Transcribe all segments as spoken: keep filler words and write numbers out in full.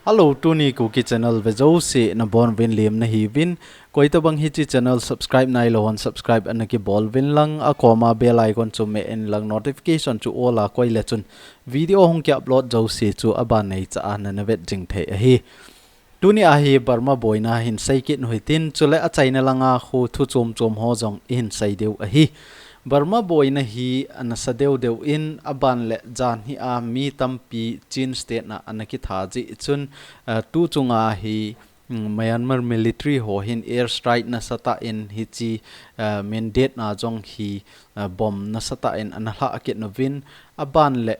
Hello, tuni Kuki channel ve jouse nabonuvin lemna hiuvin. Koitabang hiche channel subscribe nailou hon subscribe ana kibol uvin lang, akoma bell icon chu me in lang notification chu all a koi le chun video hung ki upload jouse chu aban neicha a nana vet jing thei ahi. Tuni a hi Burma boina hin seikit u hitin, chule achaina langa khu thu chom chom ho jong ihin sei diu ahi. Burma boina hi ana sa deu deu in, aban le janhi a mi tampi Chin State na ana kitha jeh chun, eh, tu chunga hi, mm, Myanmar military ho hin air strike nasatah in hiche, eh, Mindat na jong hi, eh, bomb nasatah in ana lhah kit uvin, aban le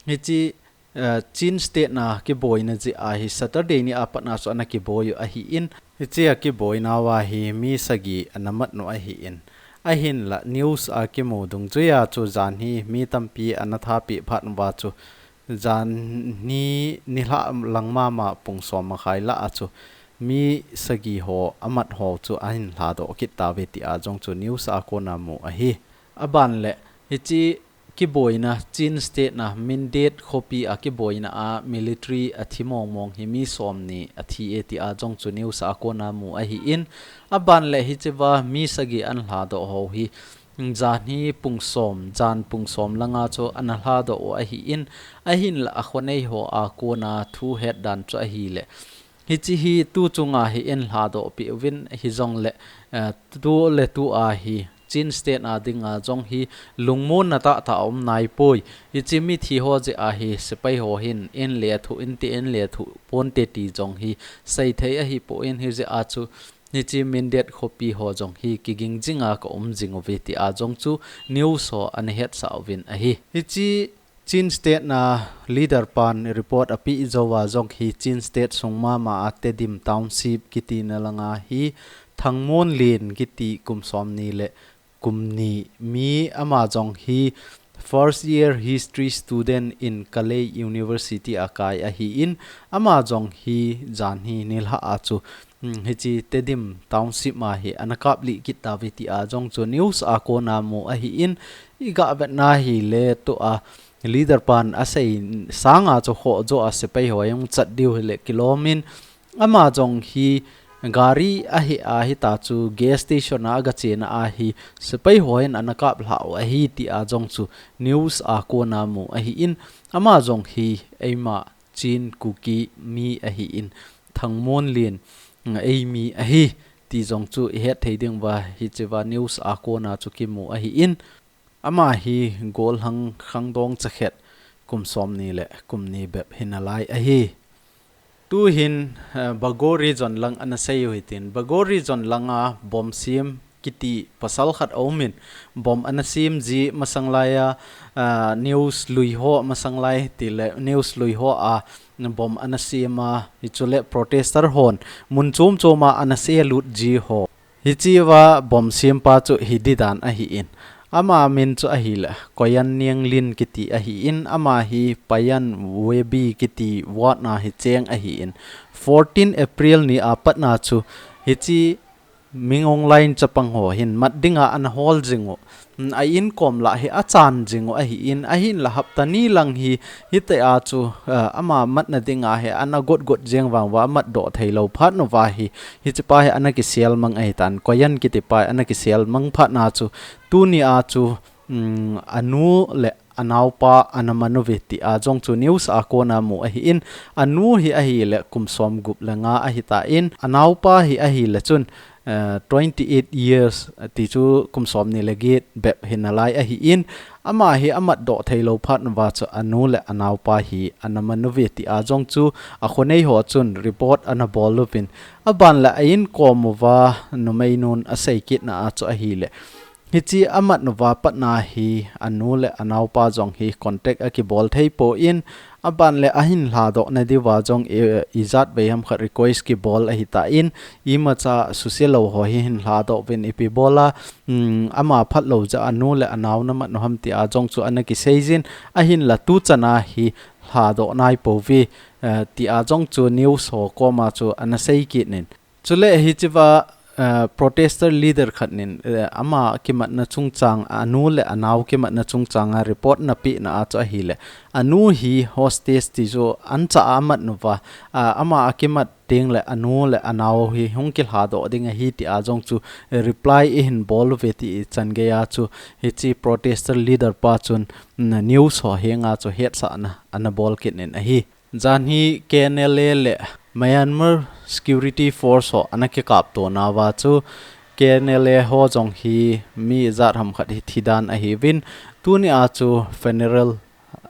hiche, eh, Chin State na kiboina jeh a hi Saturday ni a patna chu ana kiboi u ahin, hiche a kiboina uva hi mi sagi ana mat u ahin, ahinla news a kimu dungjuia chu janhi mi tampi ana thapeh phat uva chu janhi nilhah lang mama pung som makhai lah a chu mi sagi ho amat ho chu ahin lhadoh kit tauve tia jong chu news a kona mu ahi. Aban le hiche kiboina Chin State na Mindat khopi a kiboina a military athi mong mong hi mi somni athi e tia jong chu news a kona mu ahin, aban le hichea mi sagi ana lhadoh ho hi janhi pung som, jan pung som langa chu ana lhadoh u ahin, ahinla akhonei ho a kona thu het dan chu ahile, hiche hi tu chunga hi eina lhadoh peh uvin hijongle, eh, tu le tu a hi Chin State a dinga jong hi lungmonna tahtah aum naipoi. Hiche mithi ho jeh a hi sepai ho hin eina lethuh inte, eina lethuh ponte ti jong hi seithei ahipoi, hijeh a chu hiche Mindat khopi ho jong hi kiging jinga kaum jing uve tia jong chu news ho ana hetsah uvin ahi. Hiche Chin State na leader pan report apeh jouva jong hi Chin State sung mama a Tedim Township kitina langa hi Thangmonlen kiti kum somni le kum ni mi ama jong hi first year history student in Kalay University a kai ahin, ama jong hi janhi nilhah a chu, mm, hiche Tedim Township ma hi ana kaplih kit tauve tia jong chu news a kona mu ahin, iga vetna hile tua leader pan asei sanga chu khoh joh a sepai ho jong chat diu hile kilom in, ama jong hi gari ahe a hita chu gas station a aga chena a hi sepai ho hin ana kaplhah u ahi tia jong chu news a kona mu ahin, ama jong hi eima Chin Kuki mi ahin, Thangmonlen, mm, eimi ahi ti jong chu ihet thei diuva hichea news a kona chu kimu ahin, ama hi golhang khangdong chakhat kum somni le kum ni bep hinalai ahi. Tuhin, eh, Bago Region lang ana sei u hitin, Bago Region langa bomb sem kiti pasal khat aumin, bomb ana sem ji masang laiya, ah, news lui ho masang lai tile news lui ho a bomb ana sem a, hichule protester hon mun chom chom a ana selut ji ho. Hichea bomb sempa chu hi didan ahin, ama min chu ahile Koyan Nianglin kiti ahin, ama hi Payan Webi kiti ward na hi cheng ahin, fourteen April ni a patna chu hiche Min Aung Hlaing chapang ho hin mat dinga ana hol jing u, mm, a inkom lah hi achan jing u ahin, ahinla hapta ni lang hi hitia chu, eh, ama matna dinga hi ana got got jeng vang uva amat doh thei lou phat uva hi, hichepa hi ana kisel mang ahitan, Koyan kitipa hi ana kisel mang phat na chu, tuni a chu, mm, anu le anaopa ana man uve tia jong chu news a kona mu ahin, anu hi ahile kum som gup le nga ahitan, anaopa hi ahile chun, eh, twenty eight years, eh, ti chu kum somni le get bep hinalai ahin, ama hi amat doh thei lou phat uva chu anu le anaopa hi ana man uve tia jong chu akhonei ho chun report ana bol uvin, aban le a inkom uva numeinun asei kitna a chu ahile, hiche amat uva patna hi anu le anaopa jong hi contact akibol thei pon, aban le ahin lhadoh na diuva jong i, ijat vei ham khat request kibol ahitan, imacha suse lou ho hi hin lhadoh uvin ipi bola, mm, ama phat lou jeh a anu le anao namat u ham tia jong chu ana kisei jin, ahinla tuchan a hi lhadoh nai pouve, eh, tia jong chu news ho koma chu ana sei kit in. Chule hichea uh, protester leader khat nin, uh, ama kimatna chungchang, anu le anao kimatna chungchang a report ana pehna a chu ahile, anu hi hostage ti chu ancha a amat uva, uh, ama akimat teng le anu le anao hi hung kilhadoh ding ahi ti a jong chu, uh, reply eihin bol uve ti chan gei a chu hiche protester leader pa chun, mm, news ho henga chu hetsahna ana bol kit in ahi. Jan hi K N L A le Myanmar Security Force ho ana kikapto nauva chu K N L A ho jong hi mi jat ham khat hi thidan ahiuvin, tuni a chu funeral,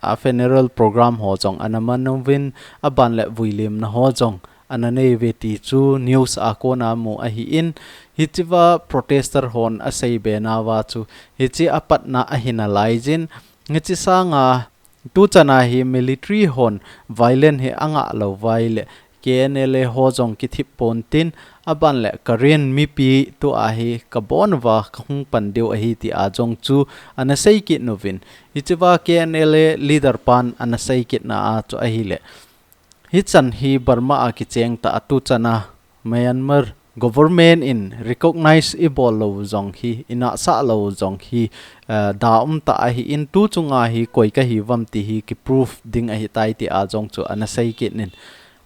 a funeral program ho jong ana man uvin, aban le vuilimna ho jong ana nei uve ti chu news a kona mu ahin, hichea protester hon asei be nauva chu hiche apatna ahi nalaijin, hiche sanga tuchan a hi military hon violent hi angah lou uva ahile K N L A ho jong kithip pontin, aban le Karen mipi tua hi kabon uva kahung pan diu ahi ti a jong chu ana sei kit uvin. Hichea K N L A leader pan ana sei kitna a chu ahile, hichan hi Burma a kicheng tah a tuchan a Myanmar government in recognize ibol lou jong hi, inahsah lou jong hi, eh, da um tah ahin, tu chunga hi koi kahi uvam ti hi kiproof ding ahitai ti a jong chu ana sei kit in.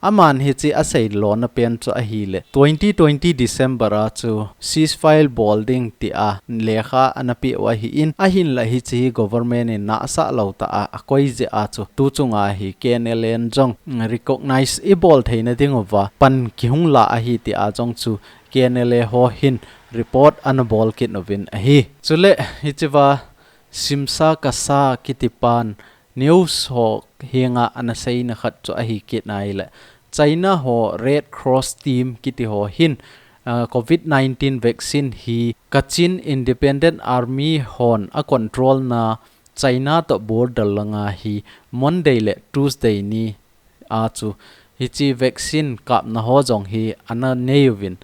Aman hiche asei lona pen chu ahile, twenty twenty December a chu ceasefire bol ding ti a lekha ana peh u ahin, ahinla hiche hi government in nahsah lou tah a akoi jeh a chu tu chunga hi K N L A in jong recognize ibol theina diuva pan kihung la ahi ti a jong chu K N L A ho hin report ana bol kit uvin ahi. Chule hichea Simsa Kasa kiti pan news ho henga ana seina khat chu ahi kit nai le, China ho Red Cross team kiti ho hin, ah, covid nineteen vaccine hi Kachin Independent Army hon a control na China to border langa hi Monday le Tuesday ni a chu hiche vaccine kapna ho jong hi ana nei uvin,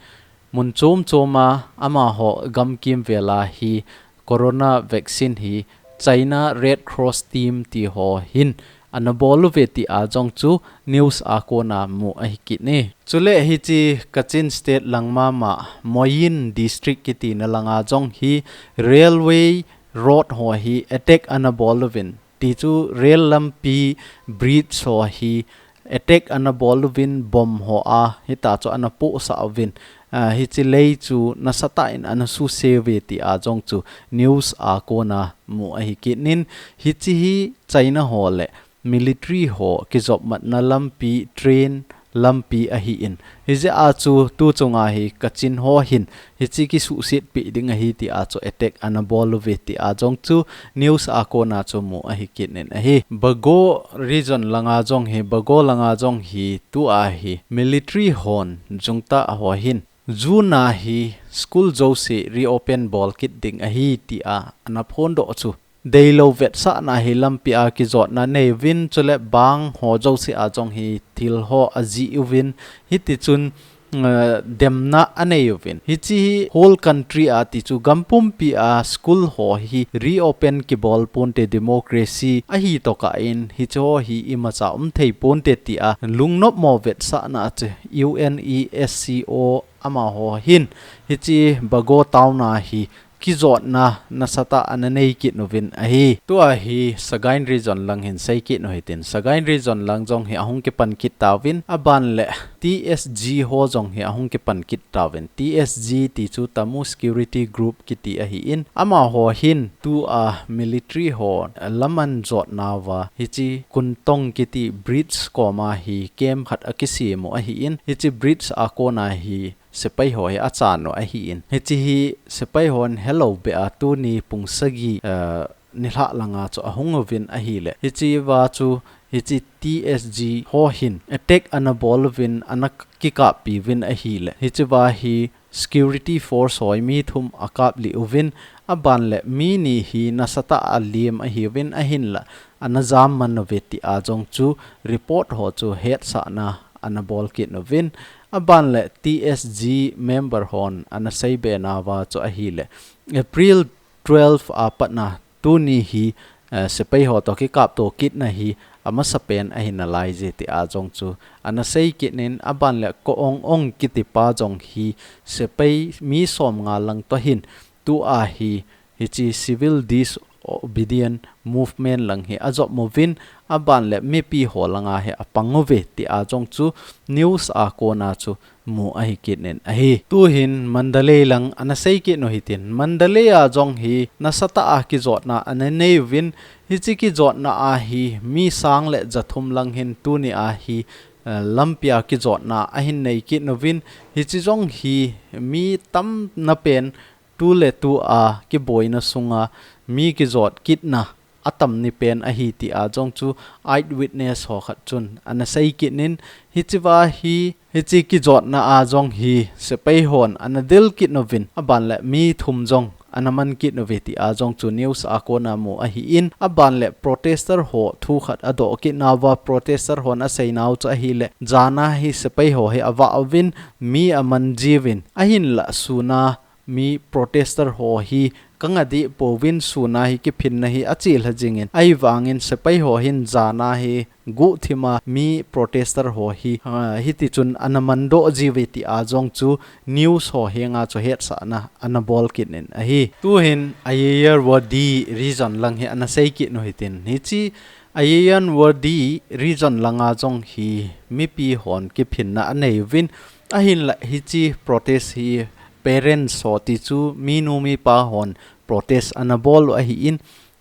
mun chom chom a amaho gamkim vel a hi corona vaccine hi China Red Cross team ti ho hin ana bol uve ti a jong chu news a kona mu ahi kit in. Chule hiche Kachin State lang mama Moyin District kiti na langa jong hi railway road ho hi attack ana bol uvin, ti chu rail lampi bridge ho hi attack ana bol uvin, bomb ho a hita chu ana pohsah uvin, ah, hiche lei chu nasatah in ana suse uve ti a jong chu news a kona mu ahi kit in, hiche hi China ho le military ho kijopmatna lampi, train lampi ahin. Hijeh a chu tu chunga hi Kachin ho hin hiche kisuhset peh ding ahi ti a chu attack ana bol uve ti a jong chu news a kona chu mu ahi kit in ahi. Bago region langa jong hi, Bago langa jong hi tua hi military hon jungtah ho hin June a hi school jouse reopen bol kit ding ahi ti a ana phondoh chu deilou vetsahna hi lampi a kijotna nei uvin, chule bang ho jouse a jong hi thil ho ajih uvin, hiti chun, eh, demna anei uvin. Hiche hi whole country a ti chu gam pumpi a school ho hi reopen kibol ponte, democracy ahi tokah in hiche ho hi imacha um thei ponte ti a lungnopmo vetsahna chu UNESCO amaho hin hiche Bago town a hi kijotna nasatah ana nei kit uvin ahi. Tua hi Sagaing region lang hin sei kit u hitin, Sagaing region lang jong hi ahung kipan kit tauvin, aban le T S G ho jong hi ahung kipan kit tauvin. T S G ti chu Tamu Security Group kiti ahin, amaho hin tua military ho laman jotna uva hiche Kuntong kiti bridge koma hi camp khat akisem u ahin, hiche bridge a kona hi sepai ho hi achan u ahin. Hiche hi sepai hon helou beh a tuni pung sagi, eh, nilhah langa chu ahung uvin ahile, hichea chu hiche T S G ho hin attack ana bol uvin, ana kikappi uvin ahile, hichea hi security force ho mi thum akap lih uvin, aban le mi ni hi nasatah a lim ahiuvin, ahinla ana jam man uve ti a jong chu report ho chu hetsahna ana bol kit uvin, aban le T S G member hon ana sei be nauva chu ahile, April twelve a patna tuni hi, eh, sepai ho to kikapto kitna hi amasapen ahi nalaiye tia jong chu ana sei kit in, aban le Ko Ong Ong kitipa jong hi sepai mi som nga lang toh hin tua hi hiche civil disobedient movement lang hi ajop uvin, aban le mipi ho langa hi apang uve tia jong chu news a kona chu mu ahi kit in ahi. Tuhin Mandalay lang ana sei kit u hitin, Mandalay a jong hi nasatah a kijotna ana nei uvin, hiche kijotna a hi mi sang le jathum lang hin tuni a hi, eh, lampia kijotna ahin nei kit uvin, hiche jong hi mi tamna pen tu le tu a kiboina sunga mi kijot kitna atam ni pen ahi tia jong chu eyewitness ho khat chun ana sei kit in, hichea hi hiche kijotna a jong hi sepai hon ana del kit uvin, aban le mi thum jong ana man kit uve tia jong chu news a kona mu ahin, aban le protester ho thu khat adoh kit nauva, protester hon asei nau chu ahile, jana hi sepai ho hi avah uvin, mi aman jiuvin, ahinla suna mi protester ho hi kanga deh pouvin, suna hi kiphinna hi achelha jingin, ahivangin sepai ho hin jana hi guhthima mi protester ho hi, ah, hiti chun ana mandoh jiuve tia jong chu news ho henga chu hetsahna ana bol kit in ahi. Tuhin Ayeyarwady region lang hi ana sei kit u hitin, hiche Ayeyarwady region langa jong hi mipi hon kiphinna anei uvin, ahinla hiche protest hi parents ho ti chu minu mipa hon protest ana bol u ahin,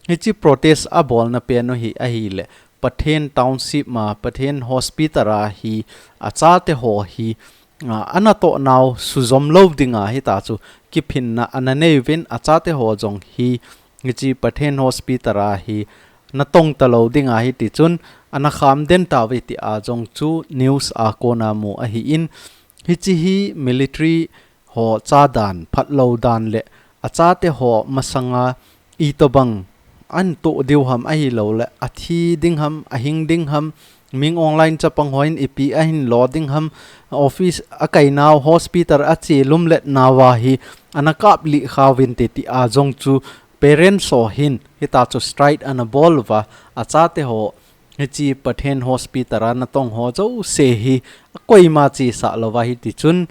hiche protest abolna pen u hi ahile Pathen Township ma Pathen Hospital a hi achate ho hi, ah, anatoh nau sujom lou dinga hita chu kiphinna ana nei uvin, achate ho jong hi hiche Pathen Hospital a hi natong talou dinga hiti chun ana kham den tauve tia jong chu news a kona mu ahin, hiche hi military ho chadan, phatlou dan le achate ho masanga itobang anatoh diu ham, ahilouleh athi ding ham, ahing ding ham, Min Aung Hlaing chapang hon ipi ahin lo ding ham, office akai nau, hospital ache lumlet nauva hi ana kaplih kha uvinte tia jong chu parents ho hin hita chu strike ana bol uva, achate ho hiche Pathen Hospital a natong ho jouse hi akoima chesah louva hiti chun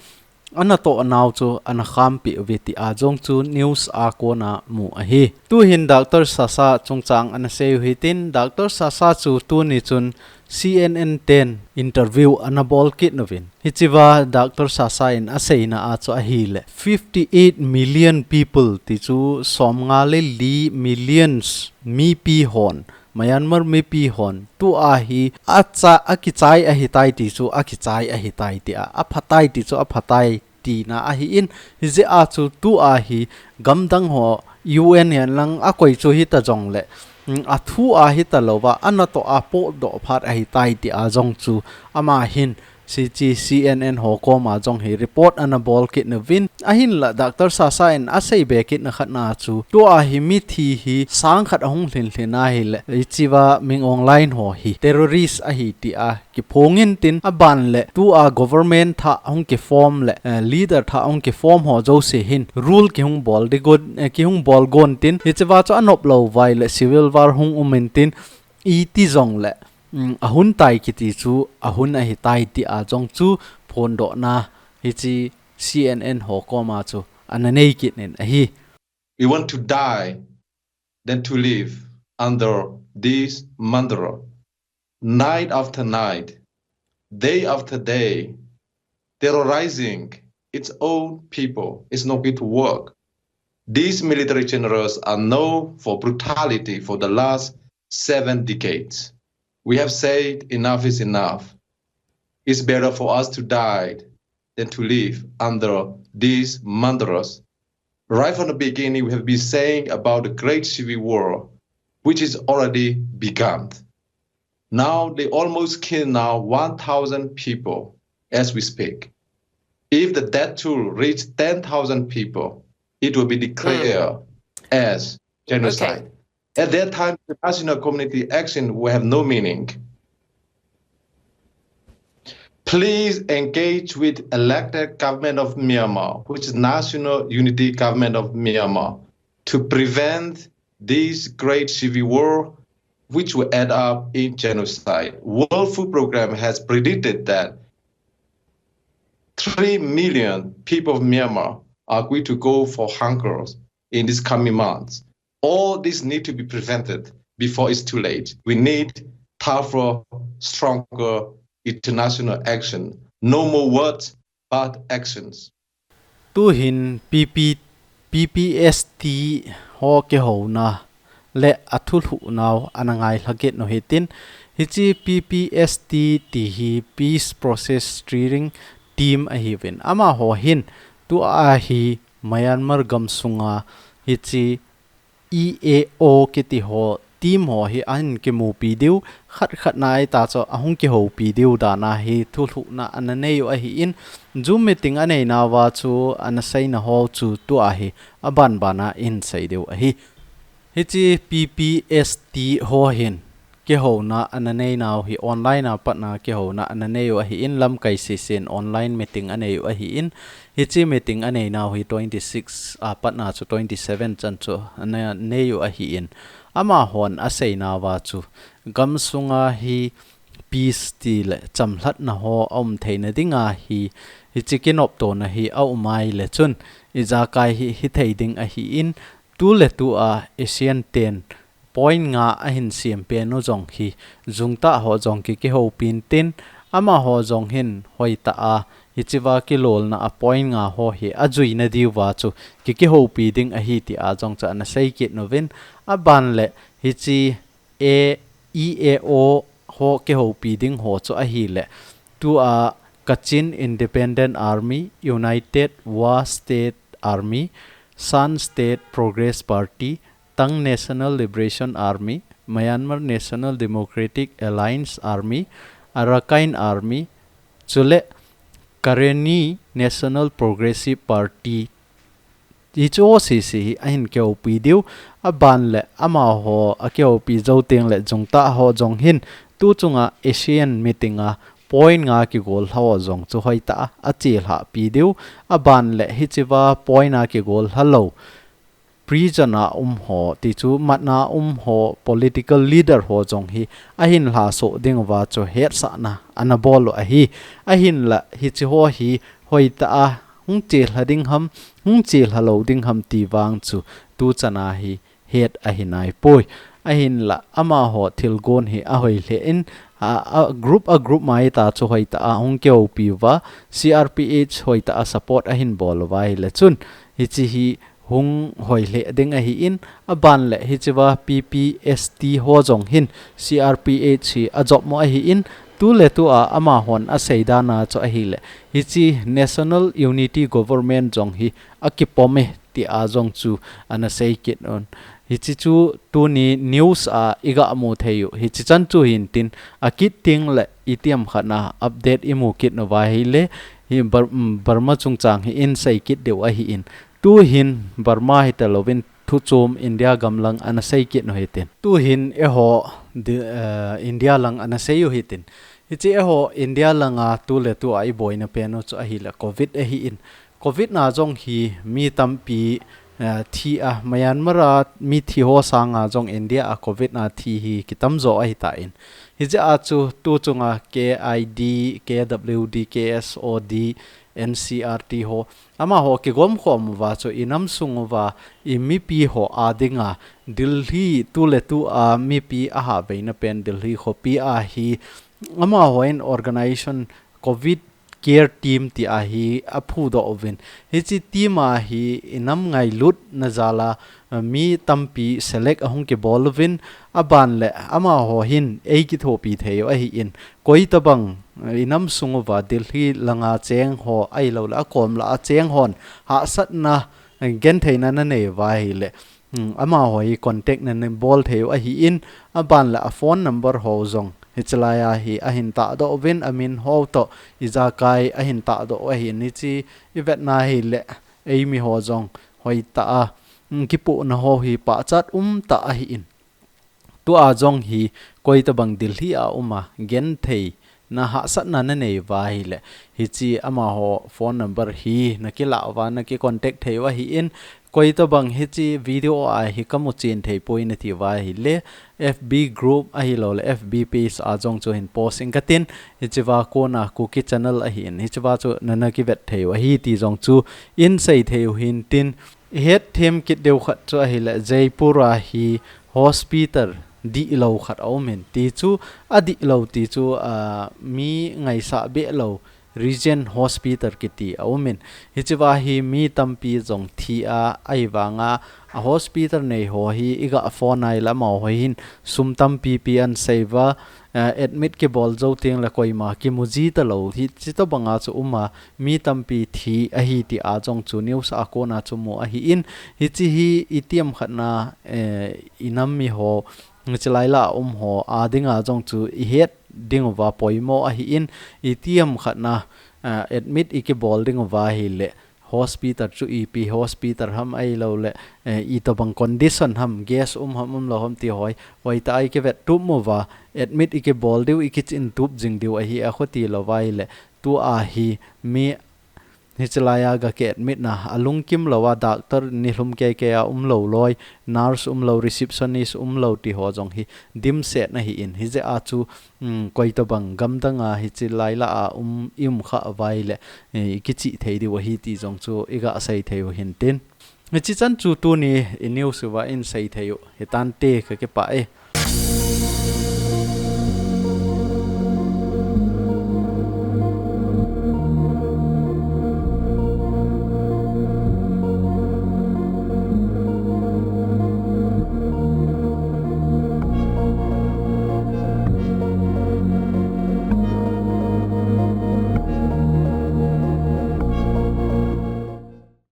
anatoh nau chu ana khampeh uve tia jong chu news a kona mu ahi. Tuhin Doctor Sasa chungchang ana sei u hitin, Doctor Sasa chu tuni chun C N N ten interview ana bol kit uvin, hichea Doctor Sasa in aseina a chu ahile, fifty eight million people ti chu somnga le li millions mipi hon, Myanmar mipi hon tua hi acha, akichai ahitai ti chu akichai ahitai tia, aphatai ti chu aphatai tina ahin, hijeh a chu tua hi gamdang ho, U N hihen lang akoi chu hita jongle, mm, athu a hita louva, anatoh a potdoh phat ahitai tia jong chu ama hin hiche C N N ho koma jong hi report ana bol kit uvin, ahinla Doctor Sasa in asei be kitna khatna chu tua hi mithi hi sang khat ahung lhin lhin ahile, hichea Min Aung Hlaing ho hi terrorist ahi tia kiphong intin, aban le tua government thah hung kiform le, eh, leader thah hung kiform ho jouse hin rule kihung bol di gon, eh, kihung bol gon tin, hichea chu anop lou uva ahile civil war hung um intin, iti jongle, mm, ahun tai kiti chu ahun ahitai tia jong chu phondohna hiche C N N ho koma chu ana nei kit in ahi. We want to die than to live under this murderer. Night after night, day after day, terrorizing its own people is not going to work. These military generals are known for brutality for the last seven decades. We have said enough is enough. It's better for us to die than to live under these murderers. Right from the beginning, we have been saying about the great civil war, which is already begun. Now they almost kill now one thousand people as we speak. If the death toll reach ten thousand people, it will be declared as genocide. At that time, the national community action will have no meaning. Please engage with elected government of Myanmar, which is National Unity Government of Myanmar, to prevent this great civil war which will end up in genocide. World Food Programme has predicted that three million people of Myanmar are going to go for hunger in these coming months. All this need to be prevented before it's too late. We need tougher, stronger international action. No more words, but actions. Tuhin P P, P P S T ho kihouna le a thulhuh nau ana ngailha kit u hitin, hiche P P S T ti hi Peace Process Steering Team ahiuvin. Amaho hin tua hi Myanmar gamsunga hiche E A O kiti ho, team ho hi ahin kimupi diu, khat khat na ahitah chu ahung kihoupi diu dan a hi thulhuhna ana nei u ahin, Zoom meeting anei nauva chu ana seina ho chu tua hi aban ban a ihin sei diu ahi. Hiche P P S T ho hin kihouna ana nei nau hi online a patna kihouna ana nei u ahin, lamkai sesen online meeting anei u ahin, hiche meeting anei nau hi twenty six a patna chu twenty seven chan chu ana nei u ahin, amahon asei nauva chu gamsunga hi peace ti le chamlhatna ho aum theina dinga hi, hiche kinoptona hi aum ahile chun ijakai hi hithei ding ahin, tu le tu a ASEAN ten point nga ahin siam pen u jong hi, jungtah ho jong ki, kihoupi intin, amaho jong hin hoitah a hichea kilolna a point nga ho hi ajuina diuva chu ki, kihoupi ding ahi tia jong chu ana sei kit uvin, aban le hiche A, E A O ho kihoupi ding ho chu ahile, tua Kachin Independent Army, United Wa State Army, Shan State Progress Party, Tang National Liberation Army, Myanmar National Democratic Alliance Army, Arakan Army, chule Karenni National Progressive Party, hiche ho sese hi ahin kihoupi diu, aban le amaho akihoupi jou teng le jungtah ho jong hin tu chunga ASEAN meeting a point nga kigol lha ho jong chu hoitah a achelhah pi diu, aban le hichea point a kigol lha lou, prison a um ho, ti chu matna um ho, political leader ho jong hi ahin lhasoh diuva chu hetsahna ana bol u ahi. Ahinla hiche ho hi hoitah a hung chelha ding ham, hung chelha lou ding ham ti vang chu tu chan a hi het ahi naipoi. Ahinla amaho thilgon hi ahoi lheh in, a, a group, a group mai ta chu hoitah a hung kihoupi uva, C R P H hoitah a support ahin bol uva ahile chun, hiche hi hung hoi lheh ding ahin, aban le hichea P P S T ho jong hin C R P H hi ajop mo ahin, tu le tu a amahon asei dan a chu ahile, hiche National Unity Government jong hi akipom e tia jong chu ana sei kit un. Hiche chu tuni news a iga mu thei u. Hiche chan chu hintin, akit teng le itiham khat na update imu kit uva ahile, hi Bur-, um, Burma chungchang hi ihin sei kit diu ahin. Tuhin Burma hita louvin thuchom India gam lang ana sei kit u hitin. Tuhin eiho di-, eh, India lang ana sei u hitin. Hiche eiho India langa tu le tu a iboina pen u chu ahile covid ahin. Covid na jong hi mi tampi, eh, thi a, Myanmar a mi thi ho sanga jong India a covid na thi hi kitam jo ahitan. Hijeh a chu tu chunga K I D, K W D, K S O D, N C R T ho, amaho kigom khom uva chu inam sung uva, imipi ho a dinga, Delhi tu le tu a mipi ahahveina pen Delhi khopi a hi, amaho in organization covid care team tia hi aphudoh uvin. Hiche team a hi inam ngailutna jal a, eh, mi tampi select ahung kibol uvin, aban le amaho hin eikithopi thei u ahin. Koitabang, eh, inam sung uva Delhi langa cheng ho ahilou le akom lah a cheng hon hahsatna, eh, gentheina nanei uva ahile, Hmm, amaho hi contact na, nabol thei u ahin, aban le a phone number ho jong hichelai a hi ahin tahdoh uvin, amin ho toh ijakai ahin tahdoh u ahin, hiche ivetna ahile eimi ho jong hoitah a, hmm, kipuhna ho hi pachat umtah ahin. Tua jong hi koitabang Delhi a um a genthei na hahsatna na nei uva ahile, hiche amaho phone number hi na kilah uva, na ki contact thei u ahin, koi tobang hiche video a hi ka mu chen thei poi na ti uva ahile, F B group ahilouleh F B page a jong chu hin post ing katin, hichea kona Kuki channel ahin, hichea chu na na kivet thei u ahi ti jong chu in sei thei u hintin, i het them kit diu khat chu ahile, Jaipur a hi hospital dihlou khat a um in, ti chu a dihlou ti chu, ah, mi ngaisah behlou Regent Hospital kiti a um in, hichea hi mi tampi jong thi a, ahivanga a hospital nei ho hi i ga phone a ahile amaho hin sum tampi pi an sei uva, eh, admit kibol jou teng le koima kimu ji talou, hiche tobanga chu um a, mi tampi thi ahi ti a jong chu news a kona chu mu ahin, hiche hi i tiam khatna, eh, i nam mi ho, hiche lai lah a um ho a dinga jong chu i het ding uva poimo ahin, i tiam khatna, eh, admit i kibol ding uva ahile, hospital chu ipi hospital ham ahilouleh, eh, i tobang condition ham, gas um ham umlou ham ti ho hi, hoitah a i kivet tup uva, admit i kibol diu, i kichin tup jing diu ahi, a khuti lou uva ahile, tua hi mi hiche lai a ga ki admit na, a lungkim lou a, doctor nilhum kei kei a umlou loi, nurse umlou, receptionist umlou ti ho jong hi dimset na ahin, hijeh a chu, um, koi tobang gamdang a hiche lai lah a um, i um kha uva ahile, eh, i kichih thei diu ahi ti jong chu i ga sei thei u hintin. Hiche chan chu tuni i news uva in sei thei u hitante, ka kipah e.